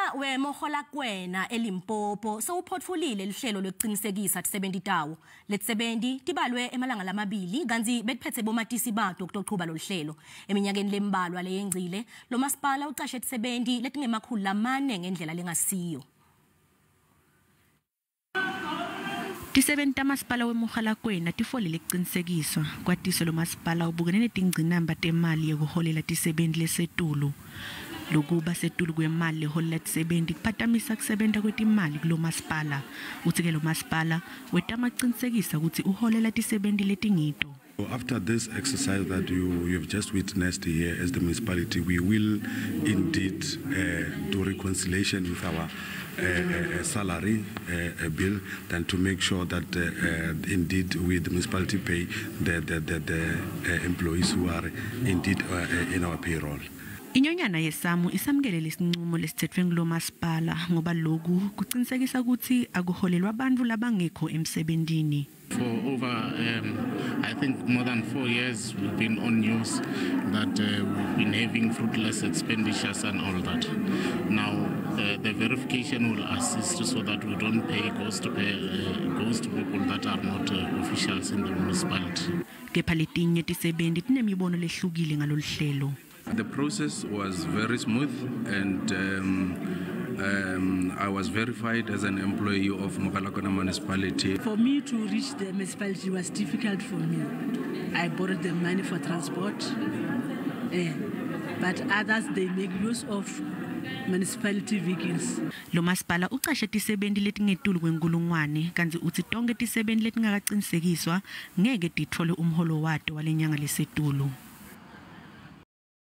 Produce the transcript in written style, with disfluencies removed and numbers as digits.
Masipala weMogalakwena eLimpopo sewuphotfulile lihlelo lwekucinisekisa tisebenti tawo. Letisebenti tibalwe emalanga lamabili kantsi betiphetse bomatisi bato kutochuba loluhlelo. Eminyakeni lembalwa leyengcile, lo masipala ucashe tisebenti letingema-400 ngendlela lengasiyo. Tisebenti tamasipala weMogalakwena tifolele kucinisekiswa kwatiso lo masipala ubukene netingcinamba temali yekuholela tisebenti lesetulu. Lokuba setulu kwemali leholela tisebenti kuphatamisa kusebenta kwetimali kulo masipala. Utsi-ke lo masipala wetama kucinisekisa kutsi uholela tisebenti letingito. After this exercise that you've just witnessed here as the municipality, we will indeed do reconciliation with our salary bill, then to make sure that indeed we, the municipality, pay the employees who are indeed in our payroll. Inyonyana yeSAMWU isamukele lesinqumo lesitsetfwe ngulo masipala ngoba loku kucinisekisa kutsi akuholelwa bantfu labangekho emsebentini. For over, I think, more than 4 years, we've been on news that we've been having fruitless expenditures and all that. Now, the verification will assist so that we don't pay ghost people that are not officials in the municipality. Kepha letinye tisebenti tinemibono lehlukile ngalolu hlelo. The process was very smooth and I was verified as an employee of Mogalakwena Municipality. For me to reach the municipality was difficult for me. I borrowed the money for transport. But others, they make use of municipality vehicles. Lo masipala ucashe tisebenti letingetulu kwenkulungwane kantsi utsi tonkhe tisebenti letingakacinisekiswa ngeke titfole umholo wato walenyanga lesetulu.